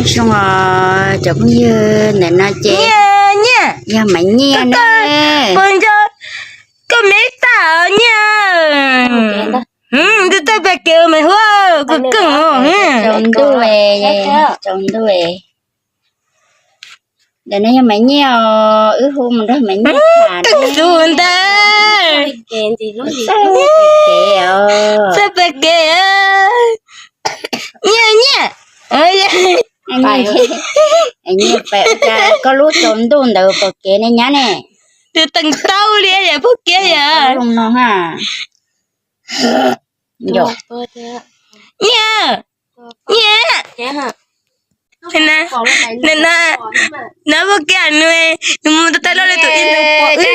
Zoo os cov phooj ywg, ntawm no ces yog Maiv Nyiaj na. Koj me tag Nyiaj. Ntuj txawj pem kev Maiv Huab, koj keej. Tsaus ntuj, tsaus ntuj. Ntawm no yog Maiv Nyiaj os, wb hu mus nrog Maiv Nyiaj tham ntag. Txawj pem kev, Nyiaj, Nyiaj. Nyiaj, koj lub tsaus ntuj ntawd pom kev ne nyab ne. Tus teev taub li yam phooj kev yam. Nyiaj, Nyiaj. Na phooj kev nws, nws mus tau loj li tus ib ntoo pom wb.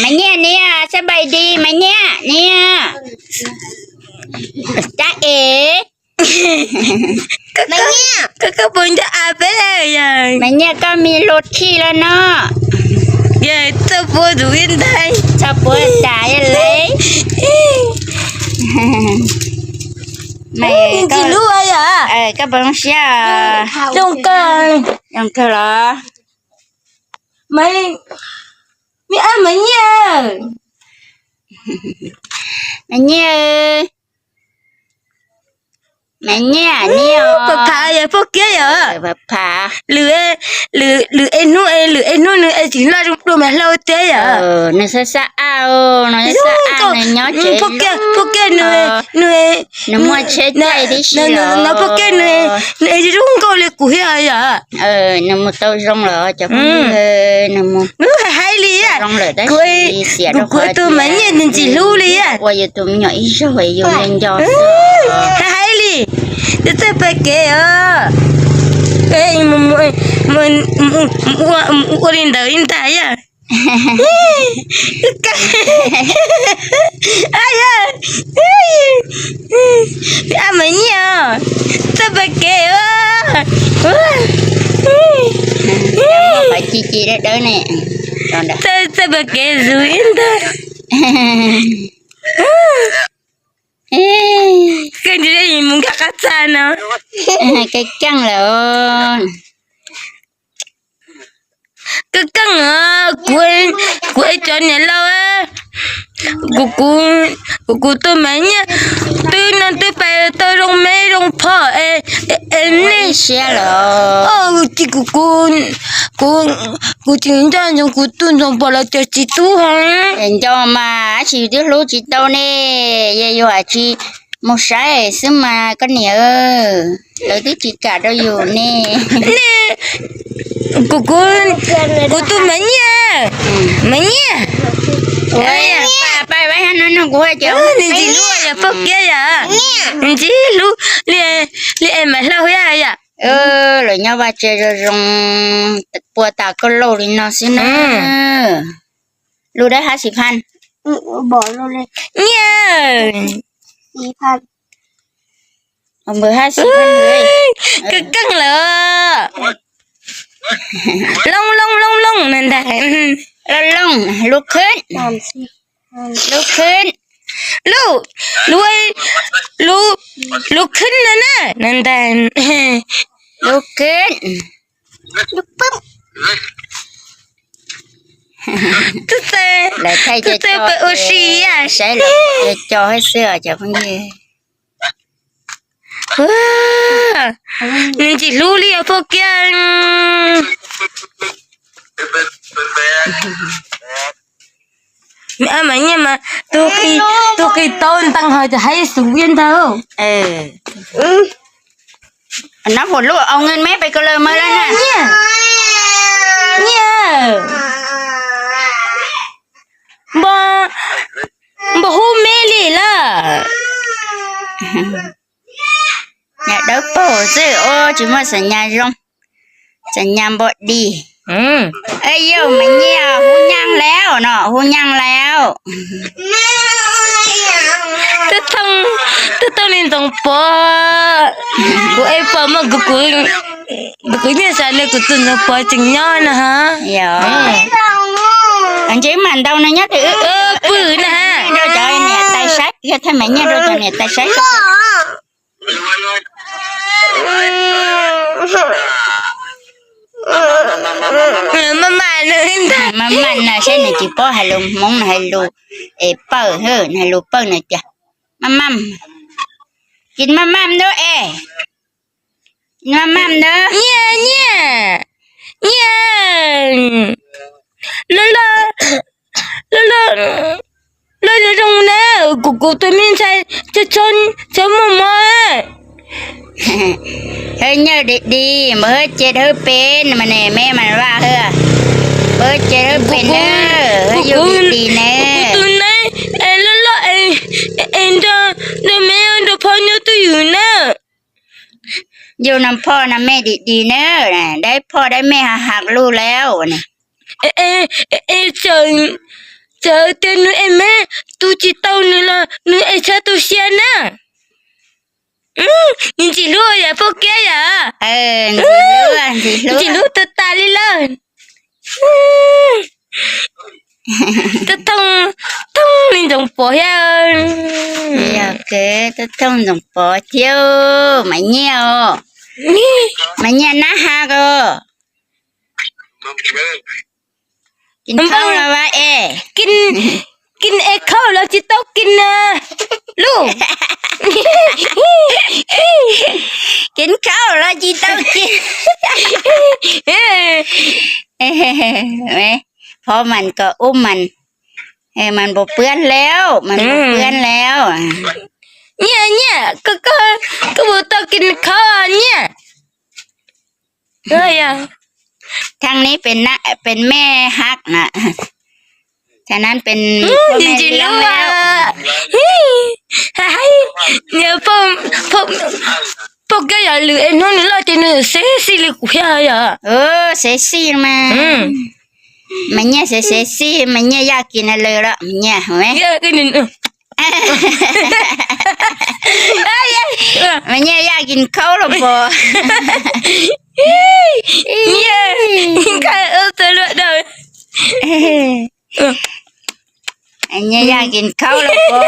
Maiv Nyiaj niam, sab npais dis Maiv Nyiaj niam. Dab es, koj puas nco ab peb yog Maiv Nyiaj, koj me luag khij los no. Yog txawj puag tus ib ntag, txawj puag tas yog le. Ntxim hlub yom. Koj puas zoo siab? Zoo kawg. Zoo kawg los? Me ab Maiv Nyiaj, Maiv Nyiaj, Maiv Nyiaj niam. Phav phav yog phooj kev yom. Phav phav. Lwm, lwm, lwm ib hnub, lwm ib hnub nws es tsis loj zoo dua Maiv Hlau tiag yom. Nws xab xab ab, nws xab ab nws nyob tsev. Phooj kev nws, nws muaj tsheb caij tib si los. Phooj kev nws, nws zoo nkauj li kuv thiab yom. Nws mus tau zoo lawm cov phooj ywg, nws mus haib li zoo lawm tab sis xiam rau kuv tus Maiv Nyiaj nws ntxim hlub li ua yus tus me nyuam ib zaug yus nco nco. Haib haib li, twb txawj pem kev os. Ua li ntawd li ntag yom. Ab Maiv Nyiaj, txawj pem kev os. Ci ci dawb dawb ne. Txawj pem kev zus ib ntag. Koj mus nkag qab txaj no. Keej keej lawm. Keej keej, kuv, kuv es cov niam laus, kuv, kuv, kuv, kuv tus Maiv Nyiaj twb neej twb pais tau zoo me zoo phom es, es nej siab lawm. Kuv, kuv, kuv tsis nco ntsoov kuv tus Ntxoov Pov lawv cov txiv tub heev. Nco mas tab sis yus twb hlub tsis tau ne, yog yus hais tsis mus saib xwb mas koj niam, lawv twb tsis kam rau yus ne. Kuv, kuv, kuv tus Maiv Nyiaj, Maiv Nyiaj, nws ntxim hlub yog pog kiab yom, nws ntxim hlub li, li es Maiv Hlau thiab yom. Lawv nyob vaj tse zoo zoo, puas tas koj lauj li no xwb na. Lub dab hab xi phaj. Nyiaj. Keej keej lawm. Looj looj looj looj na ntag. Looj looj, lub khwb. Lub khwb. Lub, lub, lub khwb no na na ntag. Lub khwb. Lawv thaij ua si saib lawv co hab xwb os cov phooj ywg. Nws ntxim hlub li os pog kiab. Mas nyiaj mas tus qis tau ntees ho cov haib xub ib ntag. Nab huam lub au nge meb pes ko lawm mas lawm na. Nyiaj. Npog, npog hub meb li lawm. Nyam dawb paug xwb os, tsis muaj xam nyas zoo, xam nyas npog dig. Yog mas nyiaj hub nyaaj lawm no, hub nyaaj lawm. Twb thooj li Ntxoov Pov, kuv ej pom muaj kuv, kuv nyiaj xav li kuv tus Ntxoov Pov tseem nyob no ha. Ntse mas ntau no nyob twg pw na ha. Rau cov niam tais saib, yog thaij mas nyiaj rau cov niam tais saib. Maj mam no saib nws tsis paub hais lus Hmoob, nws hais lus es pawg, nws hais lus pawg nws tias maj mam. Kis maj mam ntub es, kis maj mam ntub. Nyiaj, nyiaj, nyiaj, loj loj, loj loj, loj zoo zoo na, kuv kuv tus me ntxhais txhob muaj mob. Hawb nyiaj dim dim, npawg hawb ces hawb pem mas ne, me mas vaj hawb, npawg hawb ces hawb pem na, hawb yug dim dim ne. Kuv tus neeb loj loj es nrog me nrog phauj nyob twj ywm na. Yug no phauj no me dim dim na, dab phauj dab me ha ha lug lawm ne. Txawm tias nws es me, tu tsis tau nws los nws es txhob tu siab na. Nws ntxim hlub yam poj kiab yam, ntxim hlub tas tas li lawm. Thooj, thooj li Ntxoov Pov thiab. Yog kawg, thooj Ntxoov Pov thiab, Maiv Nyiaj os. Maiv Nyiaj nab ha ko. Kis khaub los vas es, kis es khaub los tsis tau kis na. Lub, kis khaub los tsis tau kis. Phov mas kom ub mas, mas npaum pwab lawm, mas npaum pwab lawm. Nyiaj, nyiaj, koj, koj puas tau kis khaub nyiaj? Thaj neb pes mej hab na, thaj neb pes ntxim hlub. Poj kiab yog lwm es hnub nws loj ces nws xeb xij li kuv thiab yom. Xeb xij mas. Mas nyiaj xeb xeb xij, mas nyiaj yaj kis na lawm los mas nyiaj. Mas nyiaj yaj kis khaub los pos. Nyiaj, nyiaj yaj kis khaub los pos.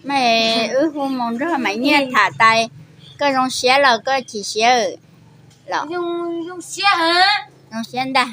Mas wb hu mus nrog Maiv Nyiaj tham tas, koj zoo siab los koj chim siab los? Zoo siab ntag.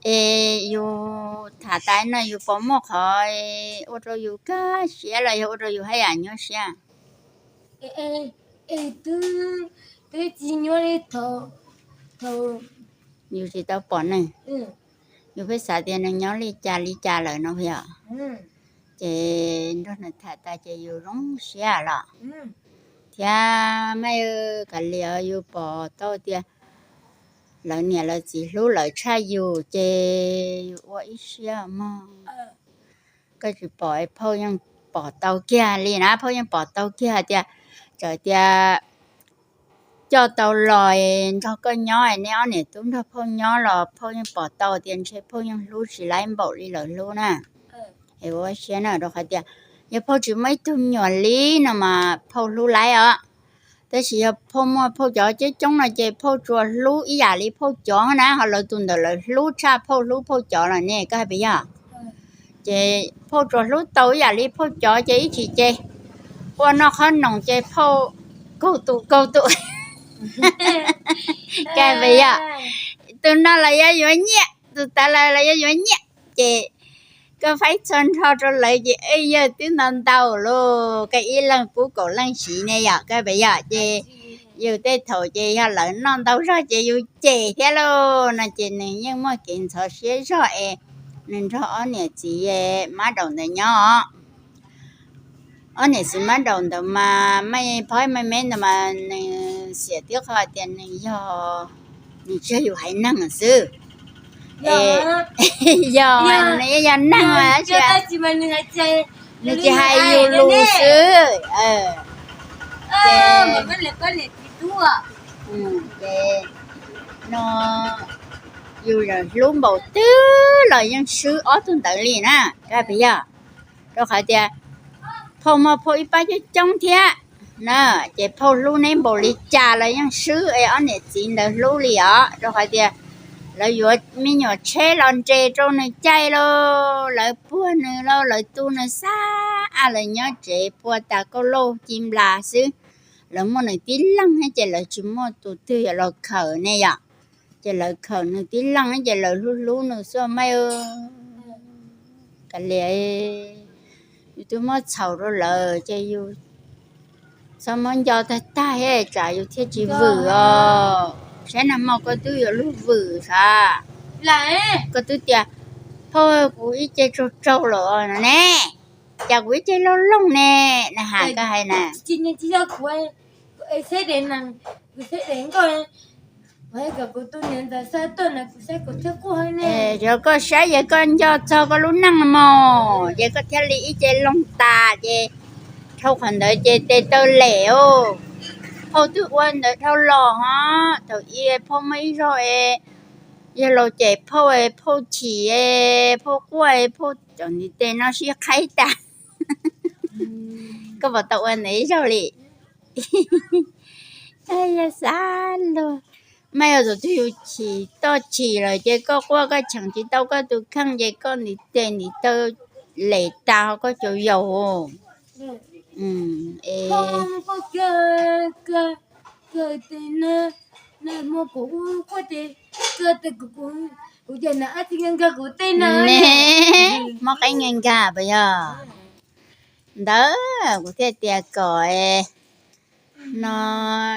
Es yus tham tas no yus puas muaj qhov ua rau yus kaj siab los yog ua rau yus haj yam nyuaj siab? Yus tsis tau pom nws, yus pheej xav tias nws nyob li cas li cas lawm no yom. Ces nrog nws tham tas ces yus zoo siab los. Thiab maj kav liam yus pom tau tias lawv niam lawv txiv hlub lawv tshaj yus ces yus ua ib siab mog. Koj tsis pom, phauj yeej pom tau kiag li na, phauj yeej pom tau kiag tias, txawm tias coj tau los nrog koj nyob, neb ob niam tub nrog phauj nyob los phauj yeej pom tau tias ntshe phauj yeej hlub tsis laib npaum li lawv hlub na. Es ua siab na, rau qhov tias yog phauj tsis muaj ib tug me nyuam li no mas phauj hlub laib os. Tab sis yog phauj muaj phauj cov coob coob no ces phauj tsuas hlub ib yam li phauj cov na, ho lawv tus ntawd lawv hlub tshaj phauj hlub phauj cov los ne, koj hais puas yog? Ces phauj tsuas hlub tau ib yam li phauj cov ces ib chim ces ua noj qhob noom ces phauj kaug tus kaug tus. Koj hais puas yog? Tus no los yog yuav nyiaj, tus tas los los yog yuav nyiaj, ces koj faib txhua nrho rau lawv ces yawg twb ntau ntau lauj, koj ib leeg pub kaum leej siv ne yom, koj hais puas yog? Ces yus tej thaum ces yog lawv noj ntau zog ces yus cem thiab lauj no ces nws yeej muaj kev ntxhov siab zog es nws nrog ob niam txiv mab daum ntawd nyob. Ob niam txiv mab daum ntawd mas maj phob maj me ntawd mas nws xiam tib qho tias nws yog, nws tsis yog yus haiv neeg xwb. Yog, nws yog neeg mas, nws tsis hais yus lus xwb. Ces no yus hlub npaum twg los yeej swb ob tug ntawd li na, koj puas yog? Rau qhov tias phauj muaj phauj ib pab coob coob thiab na, ces phauj hlub neb npaum li cas los yeej swb es ob niam txiv ntawd hlub li os. Rau qhov tias lawv yuav me nyuam tsheb los nres rau nws caij lauj, lawv puag nws lauj, lawv tu nws xab lawv nyob tsev pua tas kauj lauj ci nplas xwb. Lawv muaj nws tib leeg ces lawv tsis muaj tus twg yuav los khawm ne yom. Ces lawv khawm nws tib leeg ces lawv hlub hlub nws xwb maj. Kav liam, yus twb muab txhaum rau lawv ces yus txhob muab nco tag tag thiab tsam yus thiaj tsis vwm os. Saib nag hmo koj twb yuav luag vwm sav. Koj twb tias, phauj, kuv ib ce tsaug tsaug lawm no ne, cas kuv ib ce loog loog ne, na has koj hais na. Yog koj saib ces koj nco txog koj lub neej mog, ces koj thiaj li ib ce loog tas ces dhau qhov ntawd ces tes taw lem os. Phauj twb ua ntawd dhau los hos, thaum ub phauj muaj ib zaug es yog laus ces phauj, phauj chim, phauj quaj, phauj cov ntiv tes no sib qhaib tas. Koj puas tau ua ntawd ib zaug li? Yog xav luag, maj, yog tus twg yus chim toj chim lawm ces koj quaj koj cheem tsis tau koj tus kheej ces koj ntiv tes ntiv taw lem tas koj cov yaus. Muab qeeb nkag nkag puas yog? Ntawd kuv thiaj tias kom no,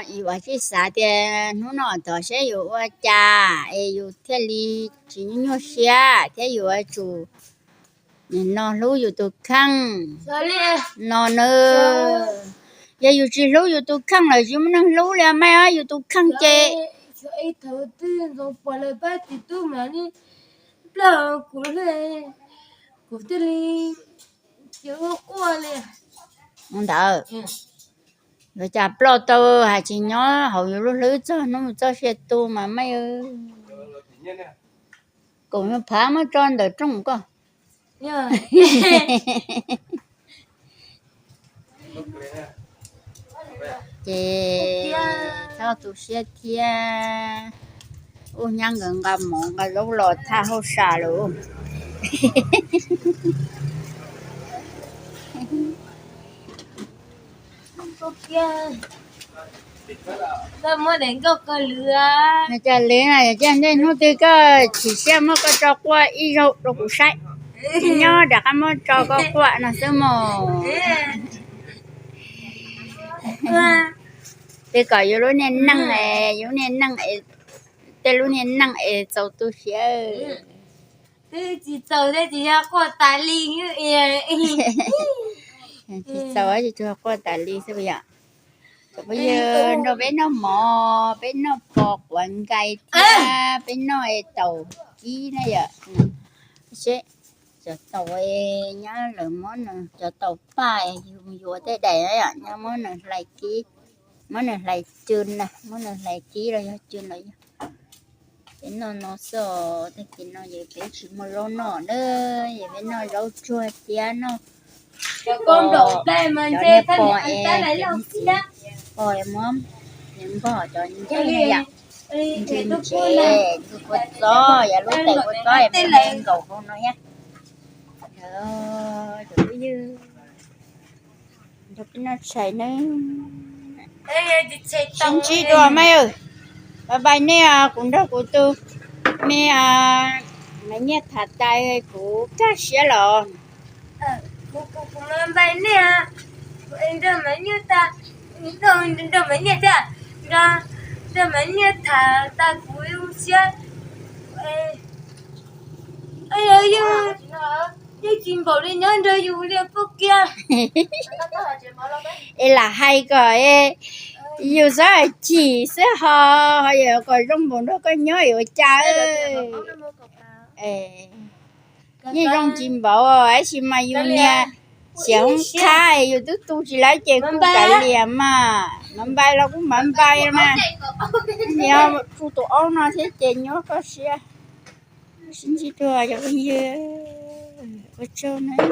yus ua tsis xav tias hnub no tod saib yus ua cas es yus thiaj li tsis nyuaj nyuaj siab thiab yus yuav tsum nim no hlub yus tus kheej no na. Yog yus tsis hlub yus tus kheej lawm tsis muaj neeg hlub li maj, yus tus kheej ces ntawd, yuav cas ploj tau, hais tsis nyob hauv yus lub hlwb txog hnub txoj sia tu mas maj. Koom phav muab tso ntawm rooj koj. Ces txhob tu siab thiab. Ub, nyab nkawd nqa mov nqa zaub los thaj hauj sam lawm. Cas li no, yog ntej hnub twg koj chim siab muab koj tso quaj ib zaug rau kuv saib, nyob rov qab muab tso koj quaj no xwb mog. Twb kom yus lub niag neej, yus niag neej, tej lub niag neej es txaus tu siab. Tsis txaus thiab tsis yog quaj tas li. Tsis txaus tsis tsuas quaj tas li xwb yom. Cov phooj ywg, nrog peb noj mov, peb noj pos quav nkais thiab peb noj taum kib na yom. Seb, cov taum nyob lawv muab nws, cov taum paj yus yuav tej daim na yom, nyob muab nws hlais kib, muab nws hlais cw na, muab nws hlais kib los yog cw los yog. Peb noj no xwb os, tag kis no es peb tsis muaj zaub noj na, es peb noj zaub tsuag thiab noj pos, cov niag pos es, pos es muab npog cov nceeg yom, ntse ntse, ntxuag kua txob, yog lub tais kua txob es muab nkaus hauv no thiab. Cov phooj ywg, nrog peb noj tshais nawb. Sib ntsib dua maj. Bye bye nej, kuv nrog kuv tus me Maiv Nyiaj tham tas kuv kaj siab los. Nrog Maiv Nyiaj thiab, nrog Maiv Nyiaj tham tas kuv zoo siab. Yog, yeej tsis npaum li nyob nrog yus li poj kiag. Es lam hais kom yus txhob chim xwb ho, ho yog kom zoo npaum nrog koj nyob yuav cas. Yeej zoo tsis npaum, tab sis mas yus niag xiam hoob khab yus twb tu tsis lawv ces kuj kav liam mas, mav npai los kuj mav npai mas. Niag tsu tus aub no thiab ces nyob koj siab. Sib ntsib dua cov phooj ywg, ua tsaug nawb.